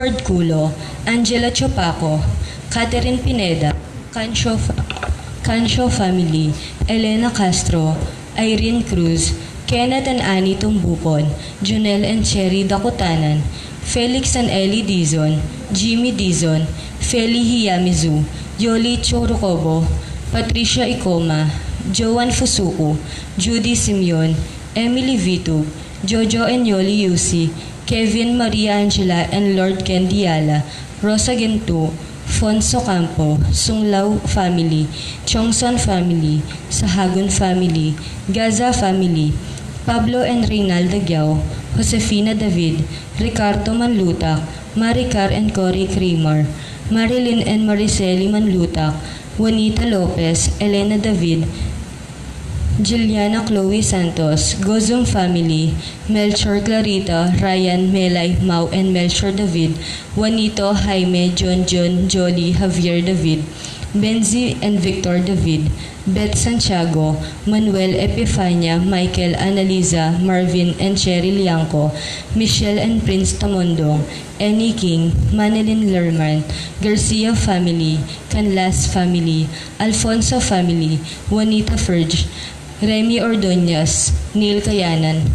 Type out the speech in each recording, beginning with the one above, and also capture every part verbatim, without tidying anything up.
Lord Culo, Angela Chopaco, Catherine Pineda, Cancio, Cancio family, Elena Castro, Irene Cruz, Kenneth and Annie Tumbucon, Junel and Cherry Dakutanan, Felix and Ellie Dizon, Jimmy Dizon, Feli Hiyamizu, Yoli Chorukobo, Patricia Icoma, Joan Fusuku, Judy Simeon, Emily Vitug, Jojo and Yoli Yusi, Kevin, Maria Angela, and Lord Ken Diala, Rosa Gintu, Fonso Campo, Sunglao family, Chongson family, Sahagun family, Gaza family, Pablo and Reynalda Giao, Josefina David, Ricardo Manlutak, Maricar and Cory Kramer, Marilyn and Mariceli Manlutak, Juanita Lopez, Elena David, Juliana Chloe Santos, Gozum family, Melchor Clarita, Ryan, Melay, Mau and Melchor David, Juanito, Jaime, John John, Jolly, Javier David, Benzi and Victor David, Beth Santiago, Manuel, Epifania, Michael, Annalisa, Marvin and Cherry Liangco, Michelle and Prince Tamondong, Annie King, Manilyn Lerman, Garcia family, Canlas family, Alfonso family, Juanita Ferge, Remy Ordonez, Neil Kayanan,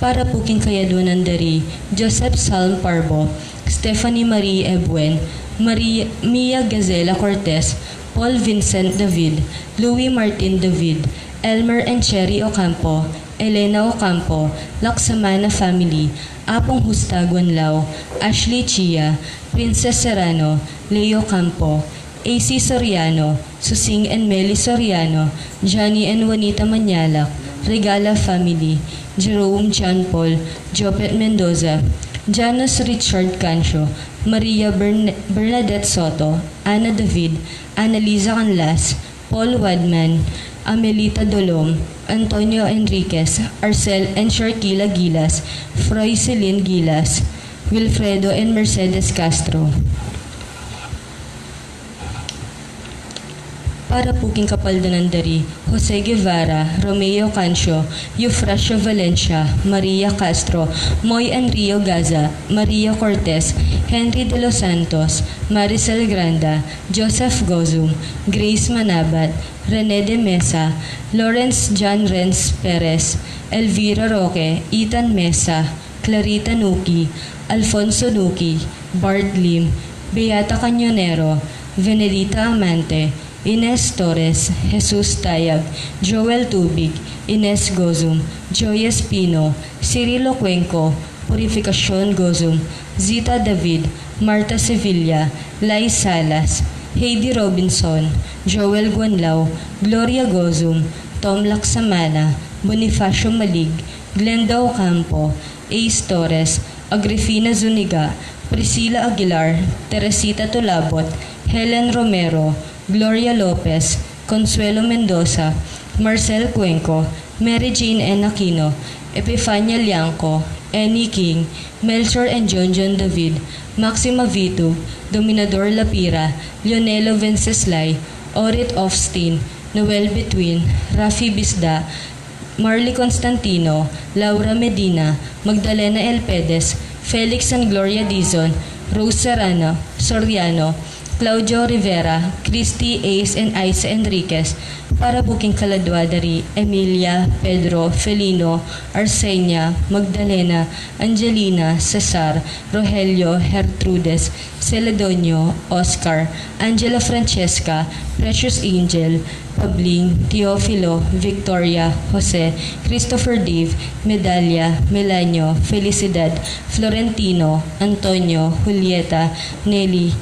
para pu king kayadwanan da ri Joseph Salm Parbo, Stephanie Marie Ebuen, Maria, Mia Gazela Cortez, Paul Vincent David, Louis Martin David, Elmer and Cherry Ocampo, Elena Ocampo, Laksamana family, Apong Husta Guanlao, Ashley Chia, Princess Serrano, Leo Campo, A C Soriano, Susing and Meli Soriano, Johnny and Juanita Manyalak, Regala family, Jerome John Paul, Jopet Mendoza, Janus Richard Cancio, Maria Bern- Bernadette Soto, Ana David, Annalisa Canlas, Paul Wadman, Amelita Dolom, Antonio Enriquez, Arcel and Sharkila Gilas, Froy Celine Gilas, Wilfredo and Mercedes Castro. Para pu king kapaldanan da ri Jose Guevara, Romeo Cancio, Eufrasia Valencia, Maria Castro, Moy and Rio Gaza, Maria Cortez, Henry De Los Santos, Maricel Granda, Joseph Gozum, Grace Manabat, Rene de Mesa, Lawrence John Renz Perez, Elvira Roque, Ethan Mesa, Clarita Nuki, Alfonso Nuki, Bart Lim, Beata Cañonero, Venelita Amante, Ines Torres, Jesus Tayag, Joel Tubig, Ines Gozum, Joy Espino, Cirilo Cuenco, Purificacion Gozum, Zita David, Marta Sevilla, Lai Salas, Heidi Robinson, Joel Guanlao, Gloria Gozum, Tom Laksamana, Bonifacio Malig, Glenda Ocampo, Ace Torres, Agrifina Zuniga, Priscilla Aguilar, Teresita Tulabot, Helen Romero, Gloria Lopez, Consuelo Mendoza, Marcel Cuenco, Mary Jane N. Aquino, Epifania Liangco, Annie King, Melchor and John John David, Maxima Vitug, Dominador Lapira, Leonelo Venceslay, Orit Ofstin, Noel Betwin, Rafi Bisda, Marley Constantino, Laura Medina, Magdalena Elpedes, Felix and Gloria Dizon, Rose Serrano, Soriano, Claudio Rivera, Christy Ace and Isa Enriquez, para pu king kaladwa da ri Emilia, Pedro, Felino, Arsenia, Magdalena, Angelina, Cesar, Rogelio, Gertrudes, Celedonio, Oscar, Angela Francesca, Precious Angel, Pabling, Teofilo, Victoria, Jose, Christopher Dave, Medalia, Melanio, Felicidad, Florentino, Antonio, Julieta, Nelly,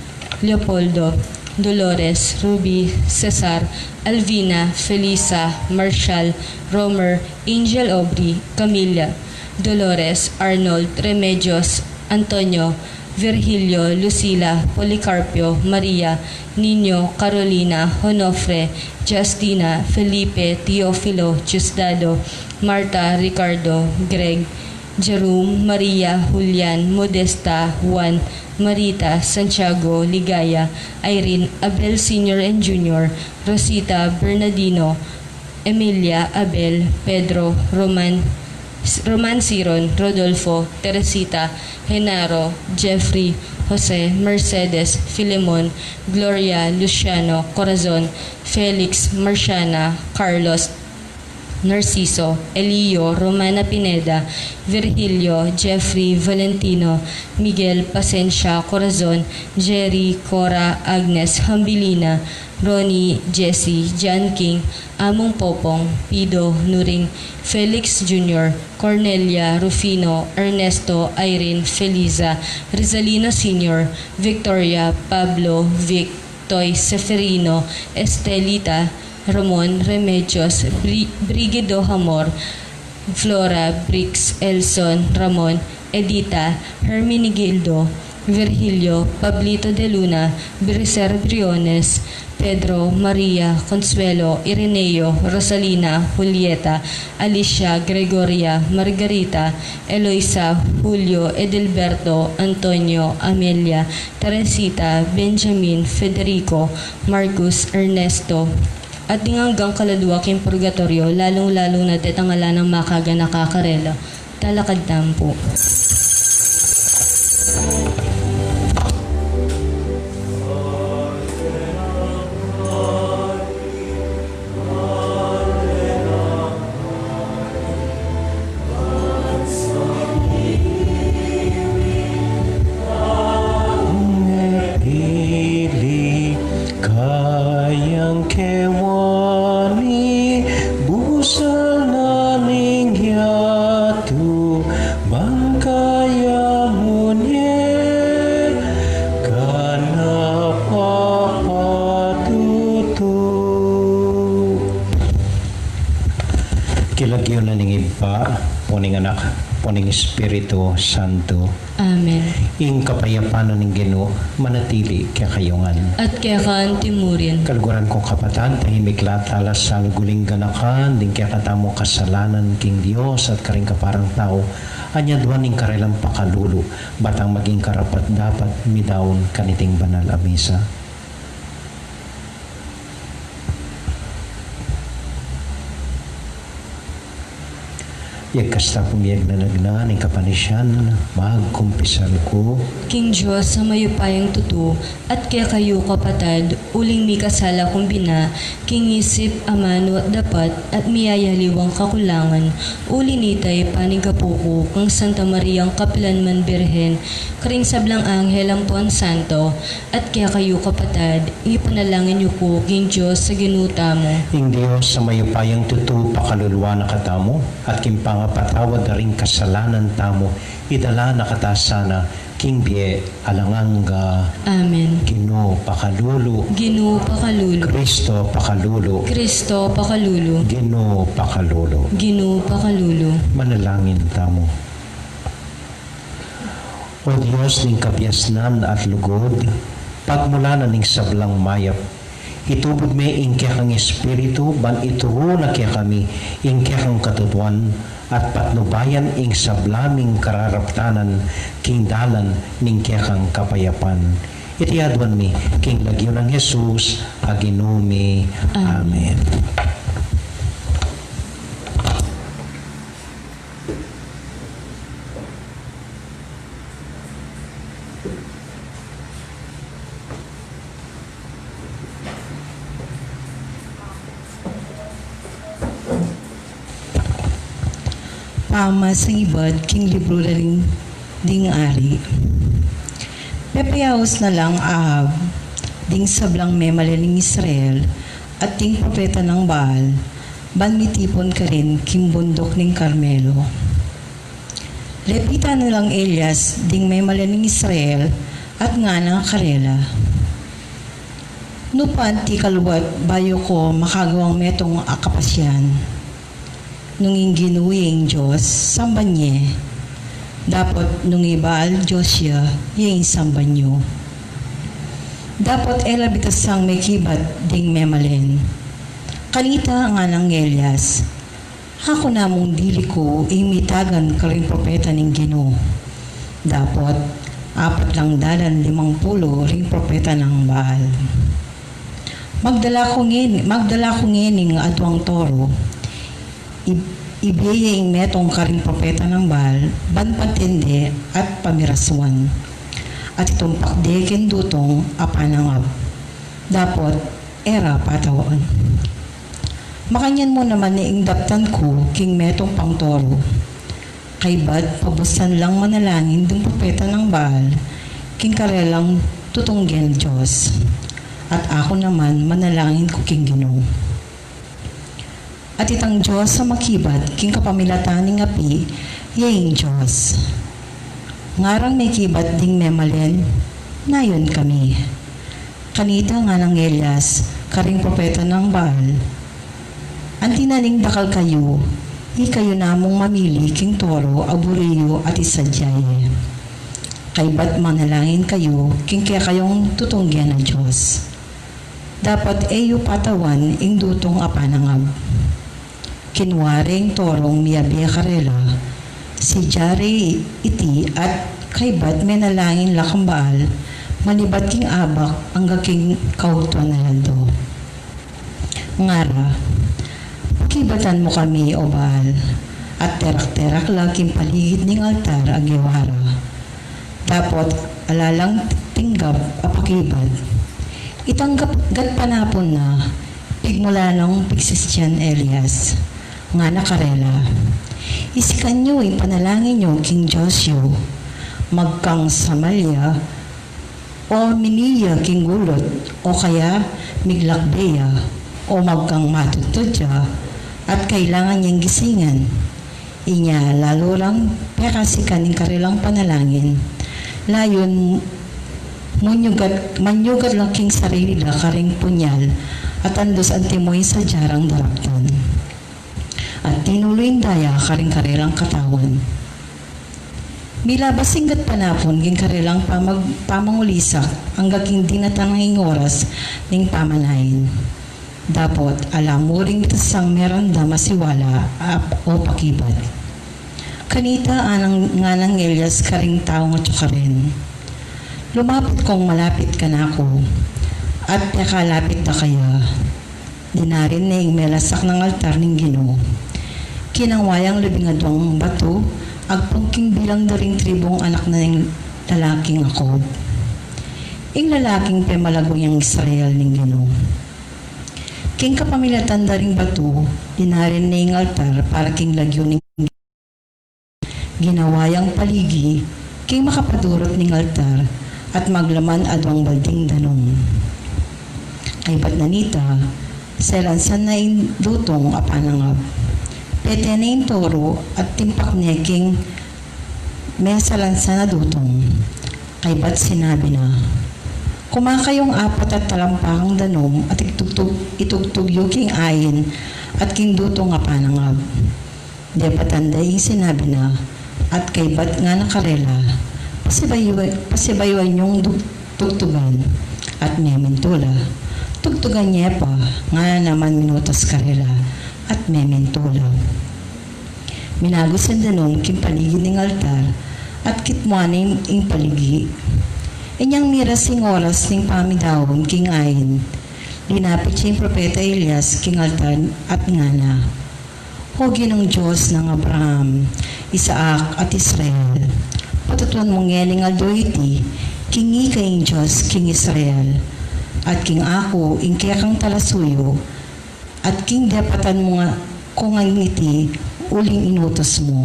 Leopoldo, Dolores, Ruby, Cesar, Alvina, Felisa, Marshall, Romer, Angel Aubrey, Camila, Dolores, Arnold, Remedios, Antonio, Virgilio, Lucila, Policarpio, Maria, Nino, Carolina, Onofre, Justina, Felipe, Teofilo, Diosdado, Marta, Ricardo, Greg, Jerome, Maria, Julian, Modesta, Juan, Marita, Santiago, Ligaya, Irene, Abel Senior and Junior, Rosita, Bernardino, Emilia, Abel, Pedro, Roman, Roman Siron, Rodolfo, Teresita, Genaro, Jeffrey, Jose, Mercedes, Filemon, Gloria, Luciano, Corazon, Felix, Marciana, Carlos, Narciso, Elio, Romana Pineda, Virgilio, Jeffrey, Valentino, Miguel, Pasensia, Corazon, Jerry, Cora, Agnes, Hambilina, Ronnie, Jesse, John King, Among Popong, Pido, Nuring, Felix Junior, Cornelia, Rufino, Ernesto, Irene, Feliza, Rizalino Senior, Victoria, Pablo, Vic, Toy, Seferino, Estelita, Ramon, Remedios, Bri-, Brigido Hamor, Flora, Briggs, Elson, Ramon, Edita, Herminigildo, Virgilio, Pablito de Luna, Briser Briones, Pedro, Maria, Consuelo, Ireneo, Rosalina, Julieta, Alicia, Gregoria, Margarita, Eloisa, Julio, Edilberto, Antonio, Amelia, Teresita, Benjamin, Federico, Marcus, Ernesto, at ding anggang kaladua king purgatoryo, lalung-lalu na detang ala nang makaganaka karela. Talakad tamu pu. Pili kayang kewani, busal na ning yatu, ban kaya mu nie ka na papatutu. King lagyu na ning Ibpa, ampo ning Anak, ampo ning Espiritu Santo. Amen. Ing kapayapan na ning Ginu manatili kekayu ngan. At keka anti mu rin. Kaluguran kung kapatad, tahimik la at lalas, saluguling ganakan ding kekatamung kasalanan king Dios at karing kaparang tau, anyadwan ing karelang pakalulu, ba tang maging karapat-dapat midaun kaniting banal a misa. Yagkas ta pung miyagnanagnan ing kapanisian, magkumpisal ku king Dios a mayupayang tutu, at kekayu kapatad, uling mikasala kung bina, king isip, amanu at dapat, at miyayaliwang kakulangan, uli nita ipanigapu ku kang Santa Mariang kapilanman Birhen, karing sablang anghel ampon santo, at kekayu kapatad, ipanalangin yu ku king Dios a Ginu tamu. Ing Dios a mayupayang tutu pakaluluan na katamu, at king pangapatawad da ring kasalanan tamu, idala na kata sana king bie alang angga. Amen. Ginu pakalulu. Ginu pakalulu. Kristo pakalulu. Kristo pakalulu. Ginu pakalulu. Ginu pakalulu. Manalangin tamu. O Dios ning kabiasnan at lugud, pagmulan na ning sablang mayap, itubud me ing kekang Espiritu ban ituru na kekami ing kekang katutuan at patnubayan ing sabla ming kararaptanan king dalan ning kekang kapayapan. Iti aduan mi king lagyu nang Jesus a Ginu mi. Amen. Amen. Pamamasang ibat king libru da ring ding ari. Pepayaus na lang Ahab ding sablang memalen ning Israel at ding propeta nang Baal, ban mitipun karin king bunduk ning Carmelo. Lepitan na lang Elias ding memalen ning Israel at ngana karela, "Nu pa anti kaluat bayu ku makagawang metung a kapasian? Nung ing Ginu ya ing Dios, samban ye. Dapot nung i Baal dios ya, ya ing samban yu." Dapot e la bitasang mekibat ding memalen. Kanita ngana nang Elias, "Aku namung dili ku ing mitagan karing propeta ning Ginu." Dapot apat lang dalan limang pulu ring propeta nang Baal. "Magdala ku ngeni, magdala ku ngening aduang toro, ib-, Ibie ye ing metung karing propeta nang Baal ban patende at pamirasuan, at itumpak de king dutong a panangab, dapot e ra patawan. Makanyan mu naman ne ing daptan ku king metung pang toro. Kaybat pabustan lang manalangin ding propeta nang Baal king karelang tutunggen a dios, at aku naman manalangin ku king Ginu. At itang Dios a makibat king kapamilatan ning api, ye ing Dios. Ngarang mekibat ding memalen, nayun kami. Kanita nganang Elias karing propeta nang Baal, anti na ning dakal kayu, ikayu namung mamili king toro a buri yu at isadya ye. Kaybat manalangin kayu king kekayung tutunggen a Dios. Dapot e yu patawan ing dutong a panangab. Kinua re ing torong miyabe karela, sidya re iti at kaybat menalangin la kang Baal, manibat king abak angga king kaugtuan a aldo. Ngara, pakibatan mu kami, O Baal, at terak-terak la king paligid ning altar a gewa ra. Dapot ala lang tinggap a pakibat. Itang gat-, gatpanapun na, pigmula nong pigsisyan Elias, ngana karela, isikan yu ing panalangin yu king Dios yu, magkang samal ya, o mini ya king gulut, o kaya miglakbe ya, o magkang matudtud ya, at kailangan yang gisingan. Inya lalu rang pekasikan ing karelang panalangin. Layun, munyugat, manyugat la king sarili la karing punyal, at andus antimo ing sadya rang daraptan. At tinulu ing daya karing karelang katawan. Milabas ing gatpanapun king karelang pamag-, pamangulisak angga king dinatang ing oras ning pamanain. Dapot ala mu ring bitasang merandam a siwala a, o pakibat. Kanita anang, nganang Elias karing taung atyu karen, lumapit kong malapit kanaku, at pekalapit da kaya. Dinarin ne ing melasak nang altar ning Ginu. Kinua yang labing adwang batu, agpang king bilang da ring tribung anak na ning lalaking Jacob. Ing lalaking pemalagu yang Israel ning Ginu. King kapamilatan da ring batu, dinarin ne ing altar para king lagyu ning Ginawa yang paligi king makapadurut ning altar at maglaman adwang balding danum. Kaybat na nita, selansan na ing dutong a panangab. Pete ne ing toro at timpak ne king mesalansan a dutong. Kaybat sinabi na, "Kuma kayung apat a talampakang danum at itugtug, itugtug yu king ain at king dutong a panangab." Depatan da ing sinabi na, at kaybat ngana karela, "Pasibayu-, pasibayuan yung dug-, tugtugan," at memintu la. "Tugtugan ye pa," ngana naman minutas karela, at memintu la. Minagus yang danum king paligid ning altar, at kitmuan ne ing paligi. Inyang miras ing oras ning pamidaun king ain, linapit ya ing propeta Elias king altar at ngana, "O Ginung Dios nang Abraham, Isaac, at Israel, patutuan mu ngening aldo iti, king ika ing Dios king Israel, at king aku ing kekang talasuyu, at king depatan mu nga ku ngan iti uling inutus mu.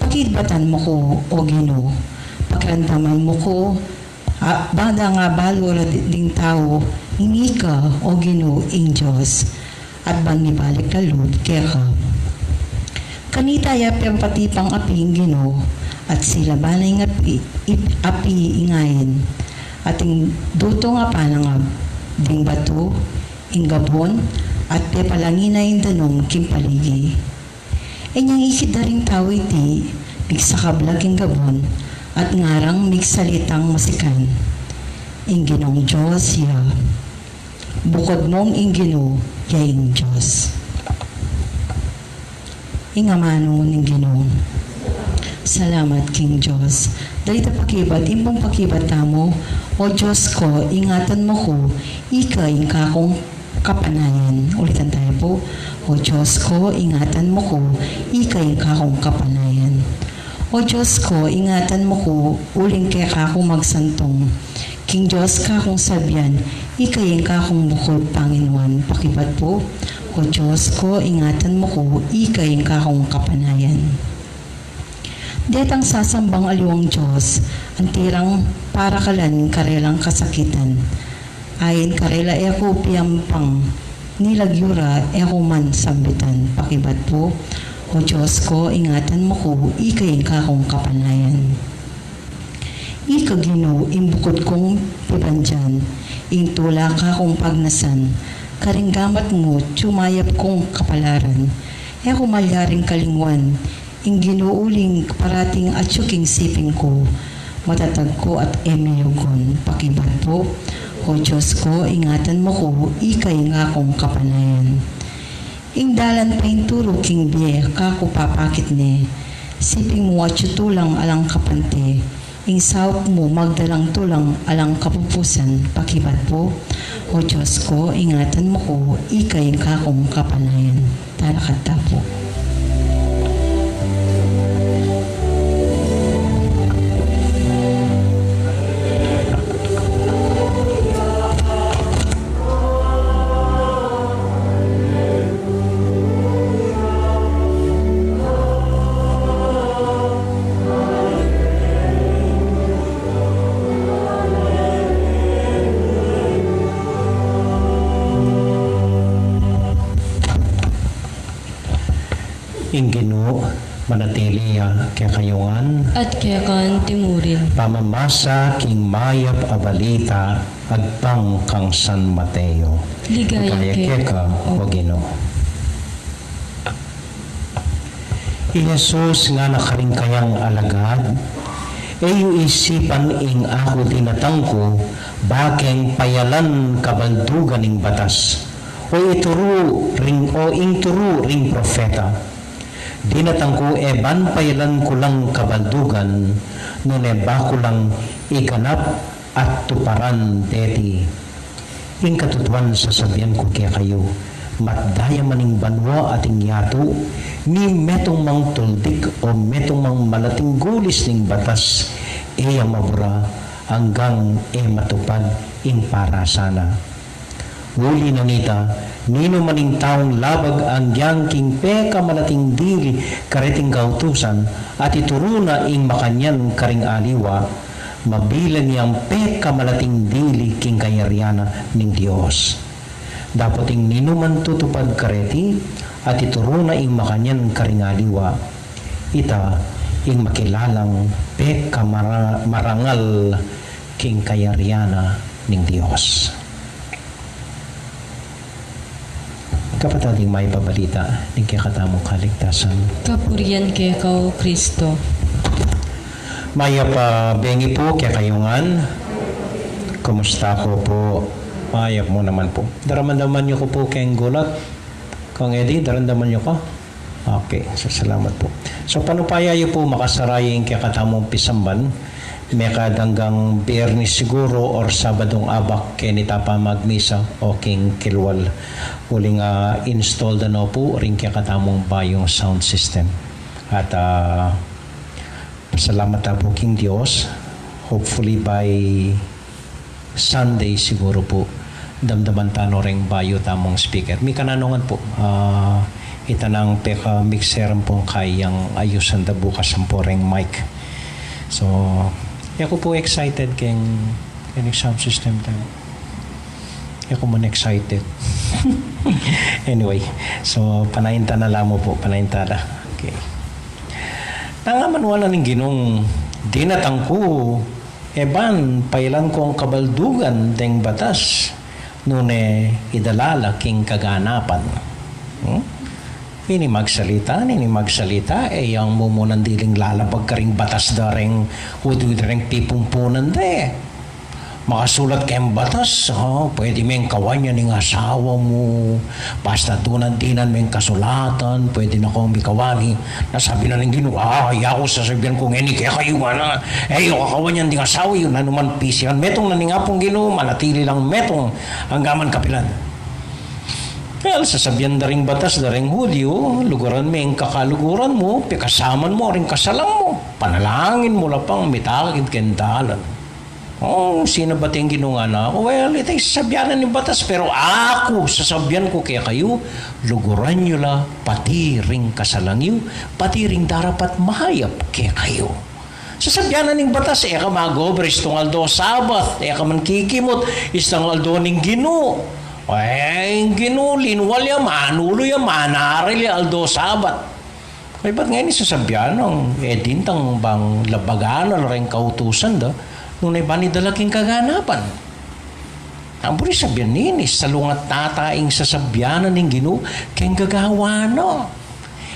Pakibatan mu ku, O Ginu, pakiramdaman mu ku, a, bang ada nga balu ra di-, ding tau, ing ika, O Ginu, ing Dios, at ban mibalik la lub keka." Kanita ya pepatipang api ing Ginu, at silaban na ing api, ip-, api ing ain, at ing dutong a panangab, ding batu, ing gabun, at pepalangi na ing danum king paligi. Inyang ikit da ring tau iti, migsakab la king gabun, at ngarang migsalitang masikan, "Ing Ginung Dios ya." Bukud mung ing Ginu ya ing Dios. Ing amanu ning Ginu. Salamat king Dios. Dayta pakibat, ing pung pakibat tamu, "O Dios ku, ingatan mu ku, ika ing kakung kapanayan. Ulitan taya pu. O Dios ku, ingatan mu ku, ika ing kakung kapanayan. O Dios ku, ingatan mu ku, uling keka ku magsantung. King Dios kakung sabian, ika ing kakung bukut panginuan. Pakibat pu. O Dios ku, ingatan mu ku, ika ing kakung kapanayan. Detang sasambang aliwang dios, anti rang parakalan karelang kasakitan. Ain karela e ku piampang, ni lagyu ra e ku man sambitan. Pakibat pu. O Dios ku, ingatan mu ku, ika ing kakung kapanayan. Ika Ginu ing bukut kung pibandian, ing tula kakung pagnasan, karing gamat mu mayap kung kapalaran. E ku malyaring kalingwan ing Ginu uling parating atyu king siping ku, matatag ku at e miyugun. Pakibat pu. O Dios ku, ingatan mu ku, ika ing kakung kapanayan. Ing dalan painturu king bie kaku papakit ne, siping mu atyu tulang alang kapante, ing saup mu magdalang tulang alang kapupusan. Pakibat pu. O Dios ku, ingatan mu ku, ika ing kakung kapanayan. Talakad ta pu. Ing Ginu manatili ya kekayu ngan. At keka anti murin. Pamamasa king mayap a balita agpang kang San Mateo. Ligaya keka, O Ginu. I Jesus ngana karing kayang alagad, e yu isipan ing aku dinatang ku, bakeng payalan kabaldugan ning batas, o ituru ring, o ing turu ring propeta. Dinatang ku e ban payalan ku lang kabaldugan, nune ba ku lang iganap at tuparan deti. Ing katutuan sasabian ku kekayu, matdaya man ing banua at ing yatu, ni metung mang tuldik o metung mang malating gulis ning batas, e ya mabura anggang e matupad ing parasana. Uli na nita, ninu man ing taung labag anggiyang king pekamalating dili kareting kautusan, at ituru na ing makanyan karing aliwa, mabilang yang pekamalating dili king kayarian na ning Dios. Dapot ing ninuman tutupad kareti, at ituru na ing makanyan karing aliwa, ita ing makilalang pekamara-, marangal king kayarian na ning Dios. Kapatad, ing mayap a balita ning kekatamung kaligtasan. Kapurian keka, O Kristo. Mayap a bengi pu kekayu ngan. Kumusta ko pu? Mayap mu naman pu. Daramdaman yu ko pu keng gulat. Kang Eddie, daramdaman yu ko? Okay, so salamat pu. So, panupaya yu pu makasaraya ing kekatamung pisamban, mekad anggang Biernis siguru or Sabadung abak kenita pamagmisa o king kilwal. Uling, ah, install da no pu ring kekatamung bayung sound system. At, ah, salamat ta pu king Dios. Hopefully by Sunday siguru pu, damdaman ta no reng bayu tamung speaker. Mika nanu ngan pu, ah, ita nang peka-mixer ampong kayang ayusan da bukas ampo reng mic. So, e ku pu excited keng, keng sound system ta. E ku man excited. Anyway, so panayan ta na la mu pu, panayan ta na. Okay. Nanu man wala ning Ginung dinatang ku, e ban payalan kung kabaldugan deng batas, nune idala la king kaganapan. Hmm? Ini magsalita, ini magsalita, e yang mumunang diling lalabag karing batas da reng, udu da reng pipumpunan de. Makasulat keng batas, ah, pwede meng kawan yan ing asawa mu, basta dunan dinan meng kasulatan, pwede na kong mikawani. Na sabi na ning Ginu, ah, yaku sasabian ku ngeni kekayu ngana, e yu kakawan yan ding asawa yu, nanu man pisian, metung na ning Apung Ginu, manatili lang metung, anggaman kapilan. Well, sasabian da ring batas da ring Hudyu, luguran me ing kakaluguran mu, pikasaman mu ring kasalang mu, panalangin mu la pang mitakit keng dalan. O, sinabat ing Ginu ngana, well, ita ing sasabian ning batas, pero aku, sasabian ku kekayu, luguran yu la pati ring kasalang yu, pati ring darapat mayap kekayu. Sasabian ning batas, e ka mag-obra istung aldo Sabat, e ka man kikimut istung aldo ning Ginu. E, ing Ginu, linwal ya, manulu ya, manaral ya aldo Sabat. Kaybat ngeni sasabian nang, e, dintang bang labagan na la ring kautusan da, nune ban idala king kaganapan. Ang buri sabian nini, salungat tata ing sasabian ning Ginu, keng gagawan na.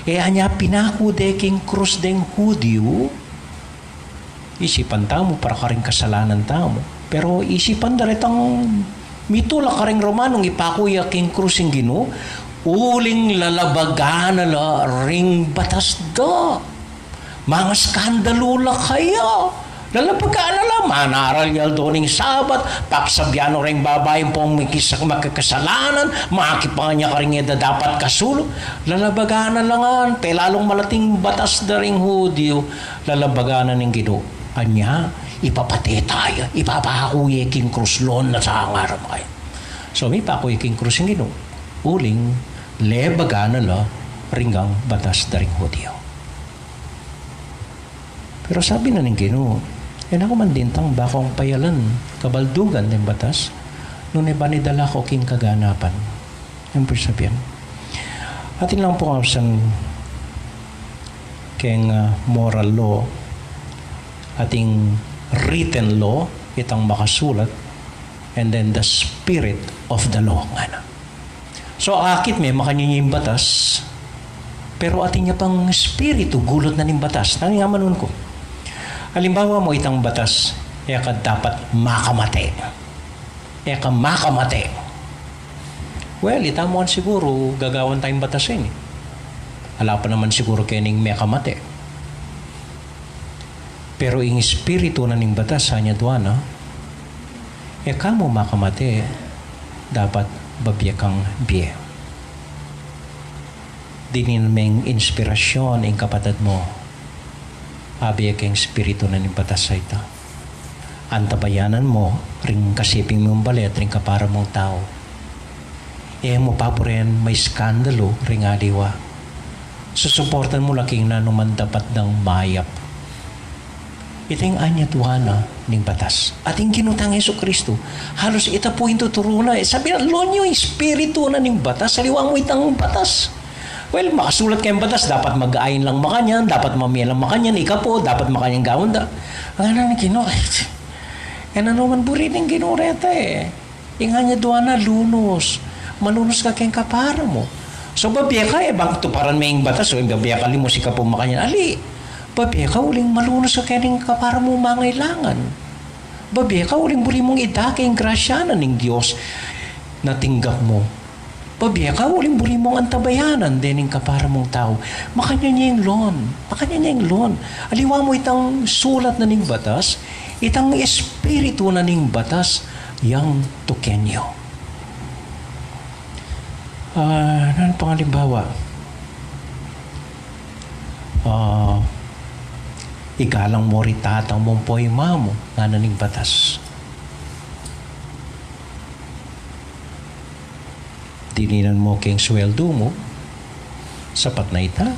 E, anya pinaku de king krus deng Hudyu, isipan tamu para karing kasalanan tamu. Pero isipan da retang mitulak karing Romanong ipaku ya king krus ing Ginu, uling lalabagan na la ring batas da. Mangaskandalu la kaya. Lalabagan na la, manaral ya aldo ning Sabat, pakisabian no ring babai ampong makis-, makakasalanan, makipangan ya karing e da dapat kasulu. Lalabagan na la ngan, pelalung malating batas da ring Hudyu. Lalabagan na ning Ginu. Anya, ipapate taya, ipapaku ye king krus, lon na sa ngaram ay. So, mipaku ye king krus ing Ginu. Uling, lebagan na la ring batas da ring Hudyu. Pero sabi na ning Ginu, e na ku man dintang bakong payalan kabaldugan deng batas, nune ban idala ku king kaganapan. Yang pwede sabian. Atin lang pung ausan keng, ah, moral law, ating written law, itang makasulat, and then the spirit of the law, ngana. So, akit me, makanyan ya ing batas, pero atin ya pang espiritu, gulut na ning batas. Nanu ing amanun ku? Alimbawa mu itang batas, e ka dapat makamate. E ka makamate. Well, ita mu ngan siguru, gagawan tayang batas ini. Ala pa naman siguru kening mekamate. Pero ing espiritu na ning batas, anya dua na, e ka mu makamate, dapat babie kang bie. Dinan meng inspirasyon ing kapatad mu. Abe keng espiritu na ning batas a ita. Antabayanan mu ring kasiping mung bale at ring kapara mung tau. E mu paburen maiskandalu ring aliwa. Susuportan mu la king nanu man dapat dang mayap. Ita ing anya dua na ning batas. At ing Ginu tang Jesucristo, halos ita pu ing tuturu na, e, sabi na, lawan yu ing espiritu na ning batas, aliwa mu itang batas. Well, makasulat keng batas, dapat mag-ain lang makanyan, dapat mamie lang makanyan, ika pu, dapat makanyan gawan da. Ang ngana ning Ginu, e nanu man buri ning Ginu reta, e. Ing anya dua na lunus. Malunus ka keng kapara mu. So, babie ka, e bang tuparan me ing batas, o babie ka limus ika pu makanyan. Ali, babie ka uling malunus ka keng kapara mu mangailangan. Babie ka uling buri mung idake ing grasya na ning Dios na tinggap mu. Babie ka uling buri mung antabayanan deng kapara mung tau. Makanyan ya ing lawan. Makanyan ya ing lawan. Aliwa mu itang sulat na ning batas, itang espiritu na ning batas, yang tuken yu. Ah, nanu pang alimbawa? Ah, igalang mu ring tata mu ampo ing ama mu, ngana ning batas. Didinan mu keng sweldu mu, sapat na ita.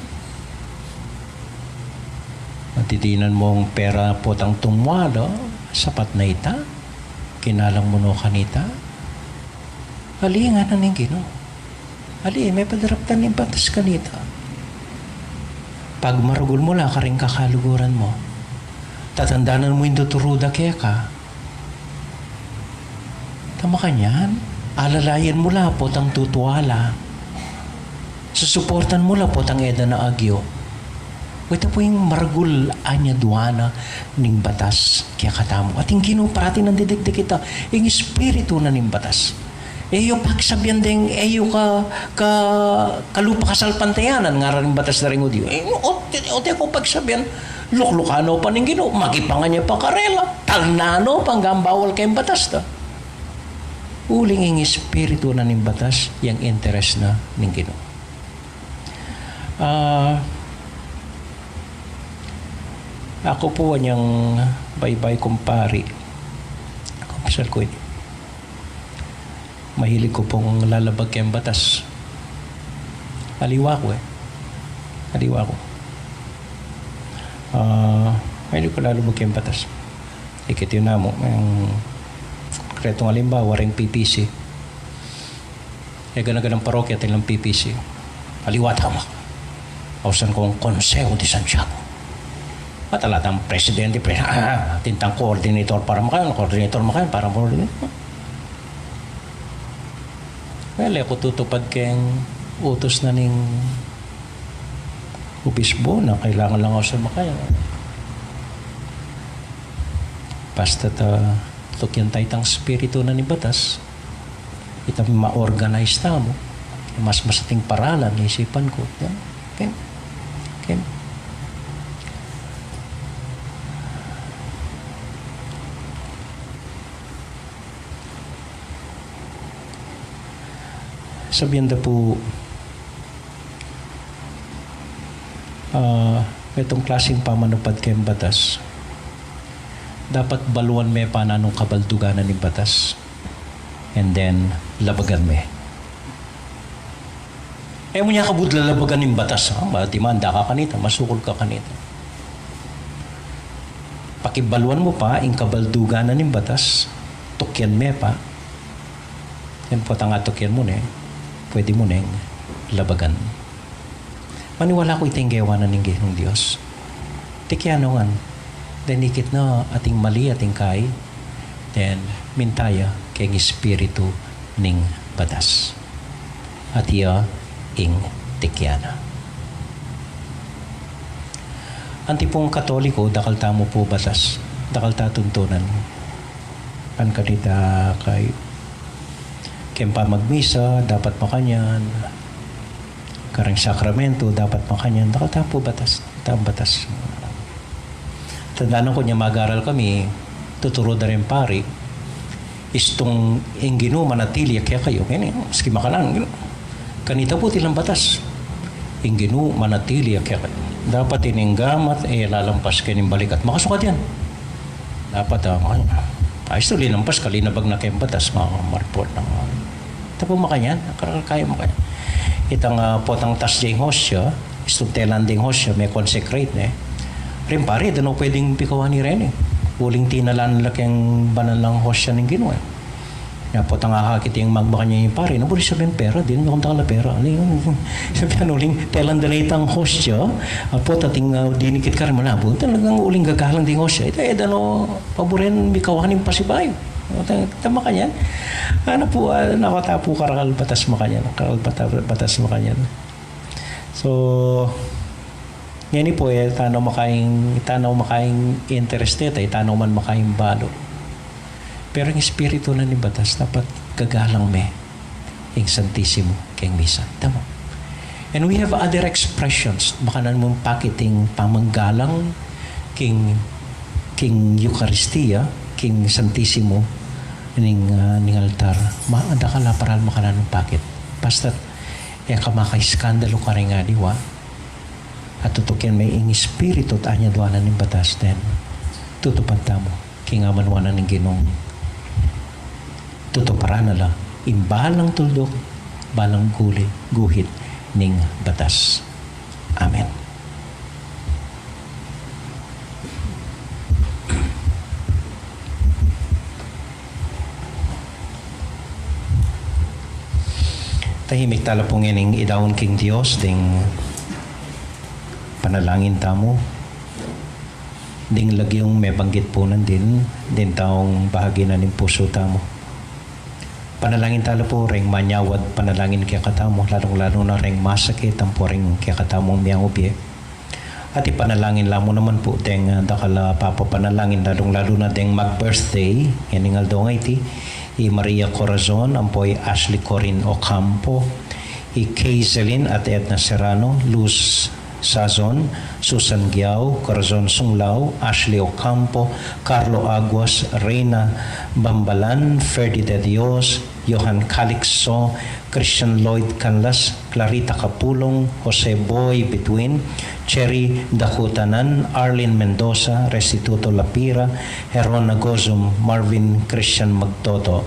Didinan mung pera potang tumwala, sapat na ita. Kinalang mu no kanita. Ali, ngana ning Ginu. Ali, mepadaraptan ning batas kanita. Pagmaragul mu la karing kakaluguran mu. Tatandanan mu ing tuturu da keka. Ta makanyan, alalayan mu la potang tutwala. Susuportan mu la potang e da na agyu. Ita pu ing maragul a anya dua na ning batas kekatamu. At ing Ginu parati nang didikdik ita, ing espiritu na ning batas. E yu pagsabian deng, e yu ka, ka, kalupa kasalpantayanan, ngara ning batas da ring Hudyu. E, o, o, te ku pagsabian, luklukan no pa ning Ginu, makipangan ya pa karela, talnan no pa, anggang bawal keng batas da. Uling ing espiritu na ning batas, yang interes na ning Ginu. Ah, aku pu anyang baybay kung pari. Kumpisal ku ini. Mahilig ku pung lalabag keng batas. Aliwa ku e. Aliwa ku. Ah, mahilig ku lalabag keng batas. Ikit yu namu, ing, konkretung alimbawa, reng P P C. E, gana-ganang parokya, atin lang P P C. Aliwa tamu. Ausan kung Konseho de Santiago. At ala tang presidente, pre-, ah, atin tang coordinator para makayan, coordinator makayan, para coordinator. Well, e ku tutupad keng utus na ning obispo na kailangan lang ausan makayan. Basta ta, tukian ta itang espiritu na ning batas. Ita ma-organize tamu, mas masating paralan, isipan ku. Yan. Okay. Okay. Sabian da pu, ah, itang klaseng pamanupad keng batas, dapat baluan me pa nanung kabaldugan na ning batas. And then, labagan me. E mu ne kabud lalabagan ing batas, ha? Madimanda ka kanita, masukul ka kanita. Pakibaluan mu pa ing kabaldugan na ning batas, tukian me pa. Yan potang atukian mu ne, pwede mu neng labagan. Maniwala ku ita ing gewa na ning Ginung Dios. Tikian no ngan, then ikit na ating mali, ating kai, then minta ya keng espiritu ning batas. At iya ing tikian na. Anti pung Katoliko, dakal tamu pu batas, dakal ta tuntunan. An kanita kai, keng pamagmisa, dapat makanyan. Kareng sakramento, dapat makanyan. Dakal ta pu batas, ta batas. Tandanan ku nya mag-aral kami, tuturu da reng pari, istung ing Ginu manatili ya kekayu. Keni, maski makanan, Ginu. Kanita pu atin lang batas. Ing Ginu manatili ya kekayu. Dapat ining gamat, e lalampas keni ing balikat. Makasukat yan. Dapat, ah, makanya. Ay, istu linampas ka, linabag na keng batas, ma-, mariport na. Ita pu makanyan, karakal kaya makanyan. Itang, ah, potang tas ding hostia, istung telan ding hostia, me-consecrate ne. Reng pari, e da no pwedeng pikawani reni. Uling tinalan la keng banal nang hostia ning Ginu e. Nya potang akakit yang magmakanyan ing pari, na buri sabyan pera, dinan dakal a pera. Ani, sabyan uling, telan da ne itang hostia, a pota ating, ah, dinikit karin malabo. Talagang uling gagalang ding hostia. Ita, e da no paburen mikawaning pasibayu. Ita, ita makanyan. Ana pu, ah, naku, ita pu karakal batas makanyan. Karakal bata-, batas makanyan. So, ngeni pu, e, ita no makaing, ita no makaing interest ita, ita no man makaing balu. Pero ing espiritu na ning batas, dapat gagalang me ing Santisimo keng misa. Tama. And we have other expressions. Makananu mung pakit ing pamanggalang king, king Eukaristia, king Santisimo ning, ah, ning altar. Ma-, dakal a paraan makananu mung pakit. Basta't e ka makaiskandalu karing aliwa, at tutukian me ing espiritu at anyadwanan ning batas, then tutupad tamu king amanuan na ning Ginung tutuparan na la ing balang tuldok, balang guli, guhit ning batas. Amen. Tahimik tala pu ngening idaun king Dios ding panalangin tamu, ding lagyung mebanggit pu nandin, ding taung bahagi na ning pusu tamu. Panalangin tala pu reng manyawad panalangin kekatamu, lalung-lalu na reng masakit ampo reng kekatamung miyangubye. At ipanalangin la mu naman pu deng, ah, dakal a papapanalangin, lalung-lalu na deng mag-birthday ngening aldo ngeni, i Maria Corazon ampo i Ashley Corin Ocampo, i Kayselyn at Edna Serrano, Luz Sazon, Susan Giao, Corazon Sunglao, Ashley Ocampo, Carlo Aguas, Reina Bambalan, Ferdy de Dios, Johan Calixto, Christian Lloyd Canlas, Clarita Capulong, Jose Boy Bituin, Cherry Dacutanan, Arlene Mendoza, Restituto Lapira, Heron Nagozum, Marvin Christian Magtoto.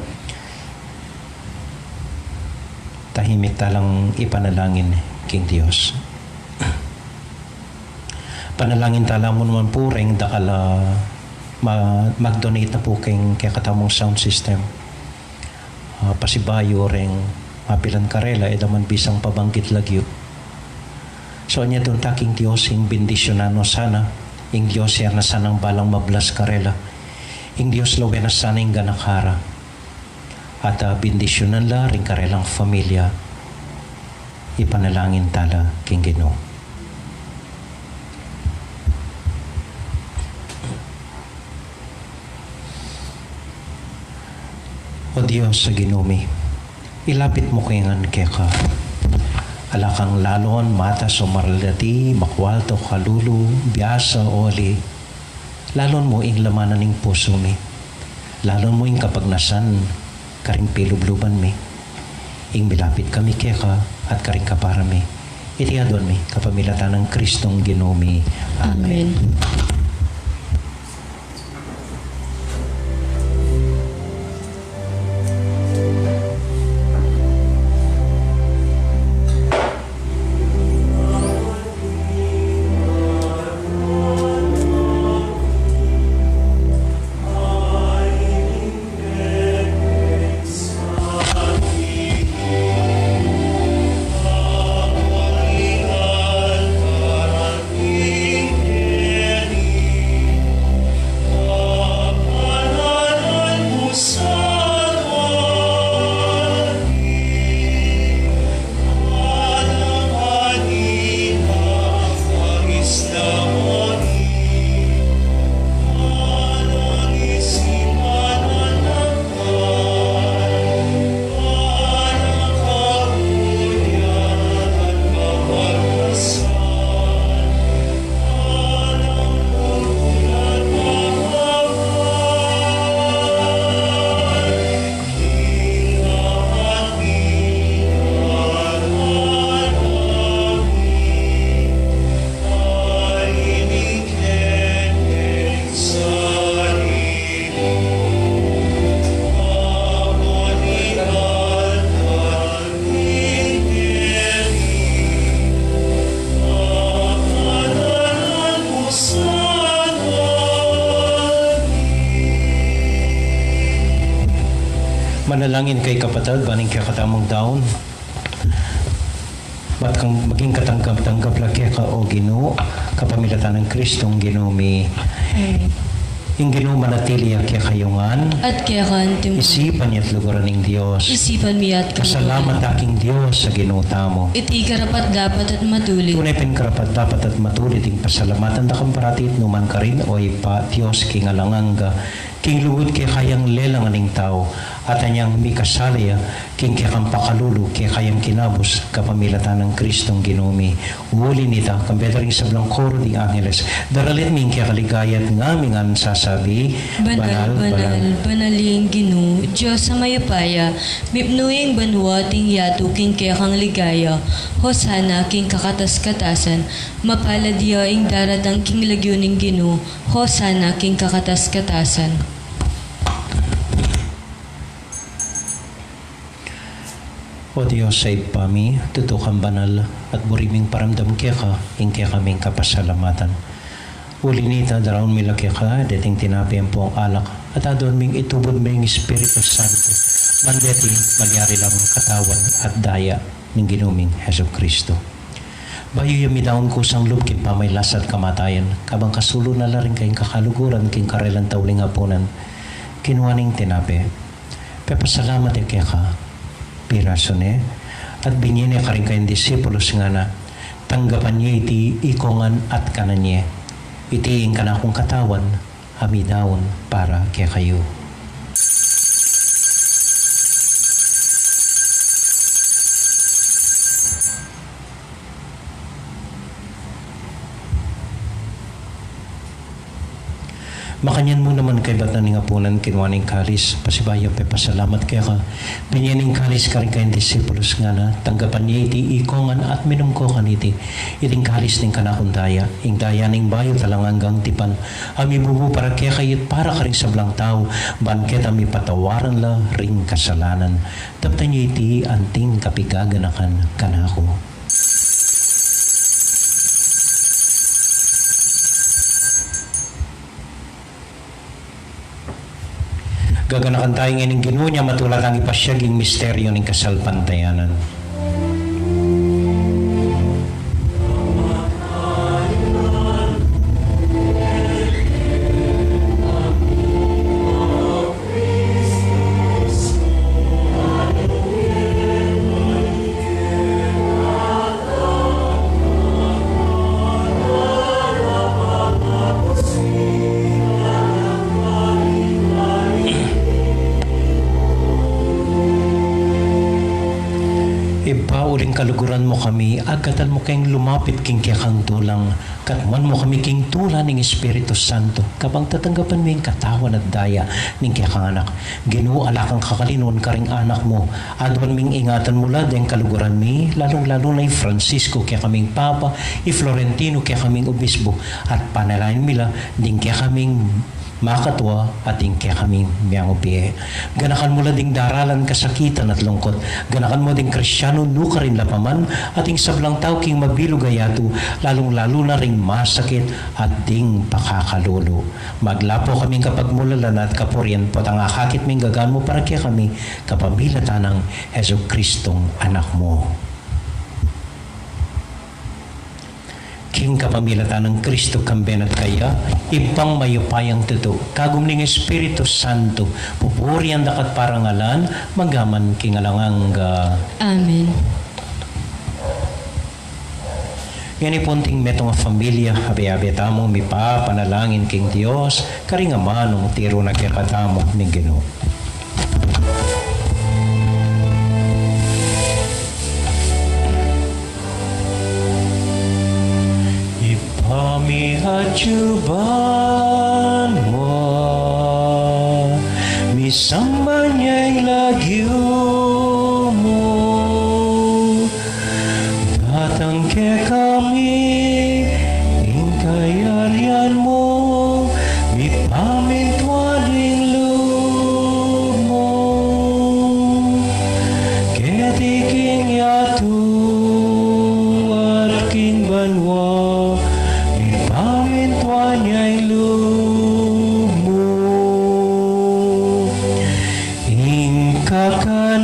Tahimik talang ipanalangin king Dios. Panalangin tala mu naman pu reng dakal a ma-, mag-donate na pu king kekatamung sound system. Ah, pasibayu reng mapilan karela, e da man bisang pabanggit lagyu. So, anya dun ta king Dios, ing bendisyunan no sana, ing Dios ya na sanang balang mablas karela, ing Dios lawen na sana ing ganaka ra. At, ah, bendisyunan la ring karelang familia. Ipanalangin tala king Ginu. O Dios a Ginu mi, ilapit mu ku ngan keka. Ala kang lalon, matas o maralati, makwalta o kalulu, biasa o ali, lalon mu ing lamanan ning pusu mi. Lalon mu ing kapagnasan karing pilubluban mi. Ing milapit kami keka at karing kapara mi. Iti aduan mi kapamilatan nang Kristong Ginu mi. Amen. Amen. Manalangin kayu kapatad, ban ing kekatamung daun maging katanggap-tanggap la keka, O Ginu, kapamilatan nang Kristong Ginu mi. Amen. Ing Ginu manatili ya kekayu ngan. At keka naman. Isipan ya at luguran ing Dios. Isipan mi at kaluguran. Pasalamat ta king Dios a Ginu tamu. Iti karapat-dapat at matulid. Tune pin karapat-dapat at matulid ing pasalamatan da kang parati at nukarin man, O Ibpa, Dios king alang angga. King lugud keka yang lelangan ing tau, at anya yang mikasala ya king kekang pakalulu, keka yang kinabus, kapamilatan nang Kristong Ginu mi. Uli na nita, kambe da ring sablang koro ding angeles, daralit mi ing keka king ligaya at ngami ngan sasabi: Banal, banal, banal ing Ginu, Dios a mayupaya, mipnu ya ing banua at ing yatu king kekang ligaya. Hosana king kakatas-katasan, mapalad ya ing daratang king lagyu ning Ginu, Hosana king kakatas-katasan. O Dios a Ibpa mi, tutu kang banal, at buri ming paramdam keka ing kekaming kapasalamatan. Uli na nita, daraun mi la keka deting tinape ampong alak, at aduan ming itubud me ing Espiritu Santo, ban deti malyari lang katawan at daya ning Ginu ming Jesucristo. Bayu ya midaun kusang lub king pamagkasakit at kamatayan, kabang kasulu na la ring kayang kakaluguran king karelang tauling apunan, kinua neng tinape, pepasalamat ya keka, pirasu ne, at binie ne karing kayang disipulus, ngana: Tanggapan ye iti ikongan at kanan ye. Iti ing kanakung katawan, a midaun para kekayu. Makanyan mu naman kaybat na ning apunan, kinua ne ing kalis, pasibayu pepasalamat keka, binye ne ing kalis karing kayang disipulus, ngana: Tanggapan ye iti ikongan at minum ko kaniti. Iti ing kalis ning kanakung daya, ing daya ning bayu at alang anggang tipan, a mibubu para kekayu at para karing sablang tau, ban ketang mipatawaran la ring kasalanan. Daptan ye iti anting kapigaganakan kanaku. Gaganakan taya ing Ginu, nya matula tang ipasiag ing misteryu ning kasalpantayanan. Ibpa, uling kaluguran mu kami, agkatan mu keng lumapit king kekang dulang, katmuan mu kami king tula ning Espiritu Santo, kabang tatanggapan mi ing katawan at daya ning kekang Anak. Ginu, ala kang kakalinuan karing anak mu. Aduan ming ingatan mu la deng kaluguran mi, lalung-lalu na i Francisco, kekaming Papa, i Florentino, kekaming Obispo, at panalangin mi la ding kekaming makatua at ding kekaming miangubie. Ganakan mu la ding daralan kasakitan at lungkut. Ganakan mu ding Kristiano nukarin la pa man, at ing sablang tau king mabilug a yatu, lalung-lalu na ring masakit at ding pakakalulu. Maglapu kaming kapagmulalan at kapurian potang akakit ming gagan mu para kekami, kapamilatan nang Jesucristong Anak mu. King kapamilatan nang Kristo, kambe na at kaya, Ibpang mayupayang tutu, kagum ning Espiritu Santo, pupurian da ka at parangalan, mangga man king alang angga. Amen. Ngeni pu, anting metung a familia, abe-abe tamung mipapanalangin king Dios, karing amanung tiru na kekatamu ning Ginu. Ibpa mi, atyu banua, misamban ya ing lagyu mu, datang kekami ing kayarian mu, mipamintuan ing lub mu keti king yatu at king banua. Mipamintuan ya ing lub mu. Ing kakanan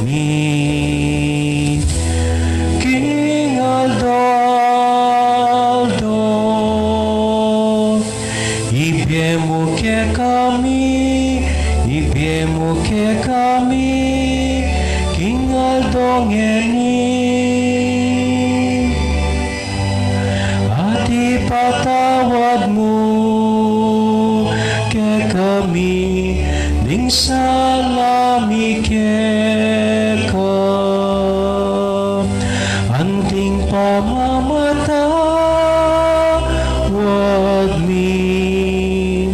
mi king aldo-aldo, ibie mu kekami, ibie mu kekami king aldo ngeni. At ipatawad mu kekami ding sala mi keka, anting pamamatawad mi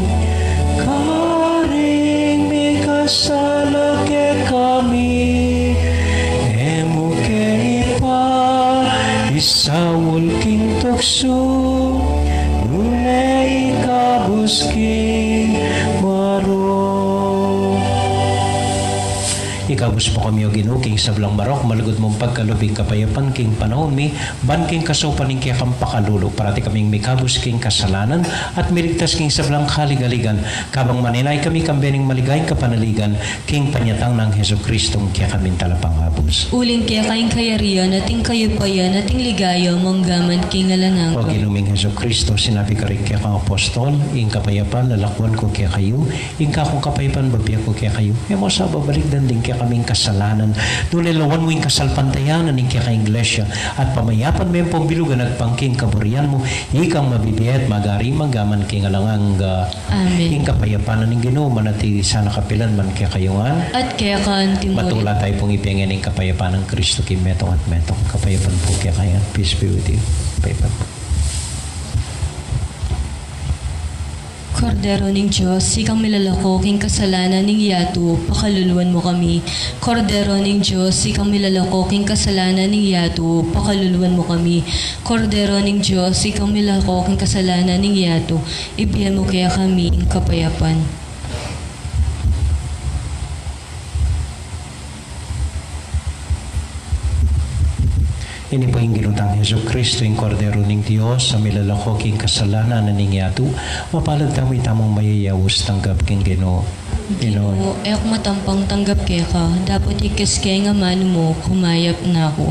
karing mikasala kekami. E mu ke ipaisaul king tuksu, nune ikabus king marok. Ikabus mu kami, O Ginu, king sablang marok, malugud mung pagkalub ing kapayapan king panaun mi, ban king kasaupan ning kekang pakalulu, parati kaming mikabus king kasalanan at miligtas king sablang kaligaligan, kabang manenaya kami kambe ning maligayang kapanaligan king panyatang nang Jesucristong kekaming Talapangabus. Uling keka ing kayarian at ing kayupayan at ing ligaya manggaman king alang angga. O Ginu ming Jesucristo, sinabi karing kekang apostol, ing kapayapan lalakwan ku kekayu, ing kakung kapayapan bibie ku kekayu. E mu sa babalikdan ding kekaming kasalanan, nune lawan mu ing kasalpantayanan ning kekang Iglesia, at pamayapan me ampong bilugan agpang king kaburian mu, ikang mabibie at magari manggaman king alang angga. Amen. Ing kapayapan ning Ginu manatili sana kapilan man kekayu ngan. At keka anti mu rin. Matula tayu pung ibie ngeni ing kapayapan nang Kristo king metung at metung. Kapayapan pu kekayu ngan. Peace be with you. Kapayapan pu. Kordero ning Dios, ikang milalako king kasalanan ning yatu, pakaluluan mu kami. Kordero ning Dios, ikang milalako king kasalanan ning yatu, pakaluluan mu kami. Kordero ning Dios, ikang milalako king kasalanan ning yatu, ibie mu kekami ing kapayapan. Ini pu ing Ginu tang Jesucristo, ing Kordero ning Dios, a milalako king kasalanan ning yatu. Mapalad tamu itamung mayayaus tanggap king Ginu. Ginu, e ku matampang tanggap keka, dapot ikes ke ing amanu mu, kumayap na ku.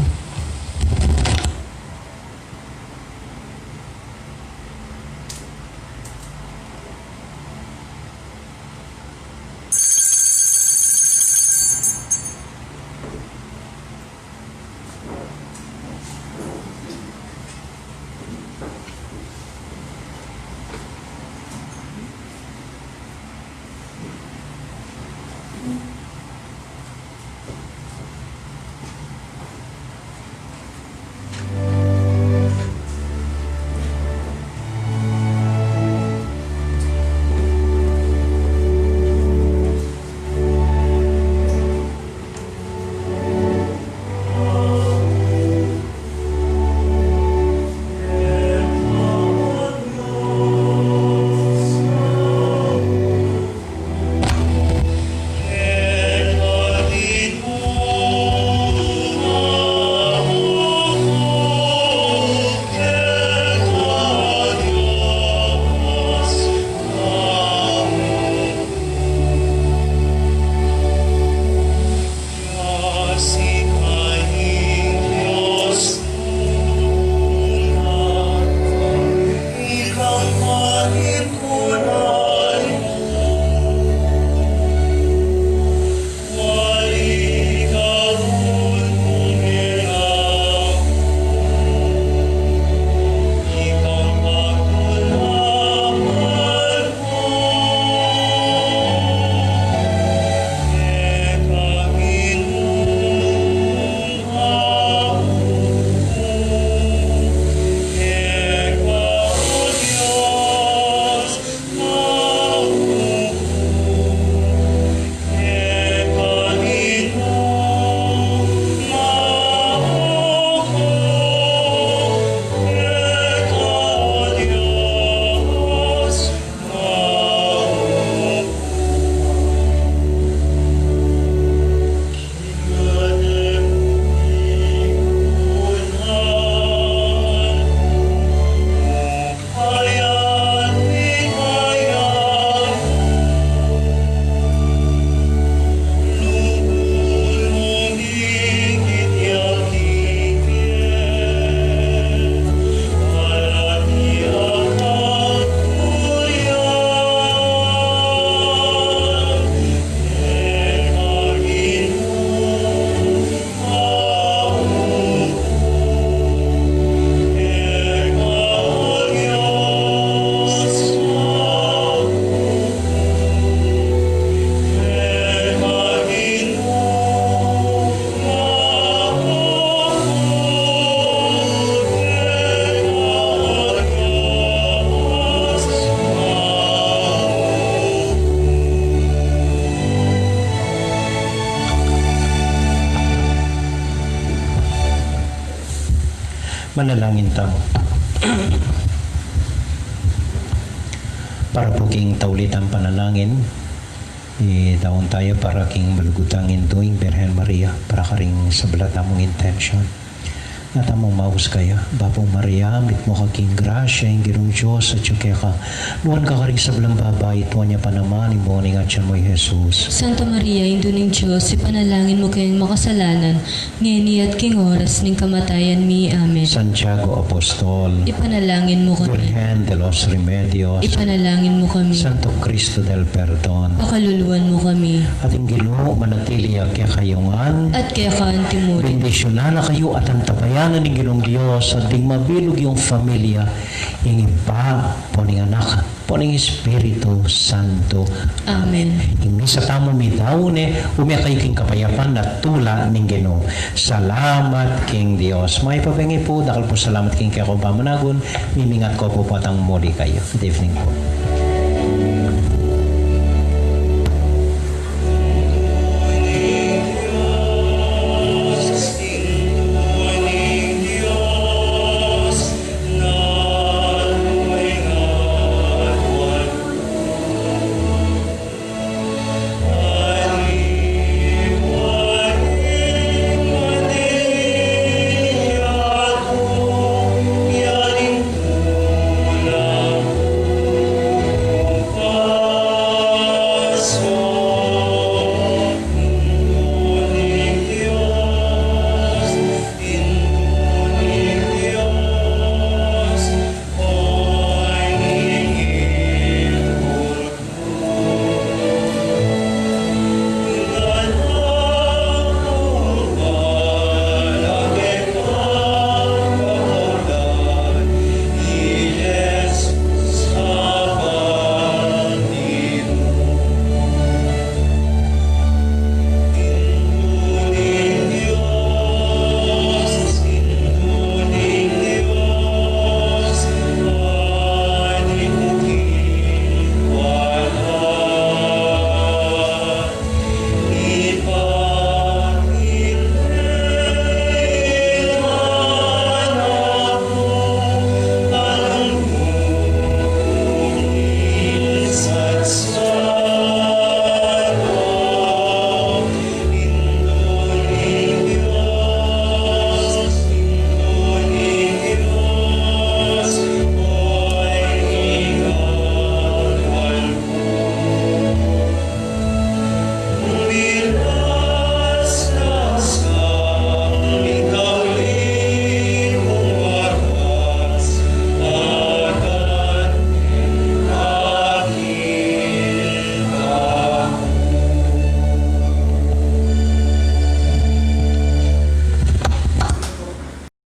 Manalangin tamu. Para pu king taulit a panalangin, idaun tamu para king malugud tang Indu, ing Birhen Maria, para karing sabla tamung intensyon. Nanu tamung maus kaya, Bapu Maria, mitmu ka king grasya, ing Ginung Dios atyu keka. Nuan ka karing sablang babai, at nuan ya pa naman ing bunga ning atyan mu, i Jesus. Santa Maria, Indu ning Dios, ipanalangin mu kaming makasalanan, ngeni at king oras ning kamatayan mi. Amen. Santiago Apostol, ipanalangin mu kami. Birhen de los Remedios, ipanalangin mu kami. Santo Cristo del Perdon, pakaluluan mu kami. At ing Ginu manatili ya kekayu ngan. At keka antimurin. Bendisyunan na kayu at antabayanan ning Ginung Dios, at ding mabilug yung familia, ing Ibpa, ampo ning Anak, ampo ning Espiritu Santo. Amen. Ing misa tamu midaun ne, ume kayu king kapayapan at tula ning Ginu. Salamat king Dios. Mayap a bengi pu, dakal pung salamat king kekong pamanagun, mimingat ko pu potang muli kayu. Good evening pu.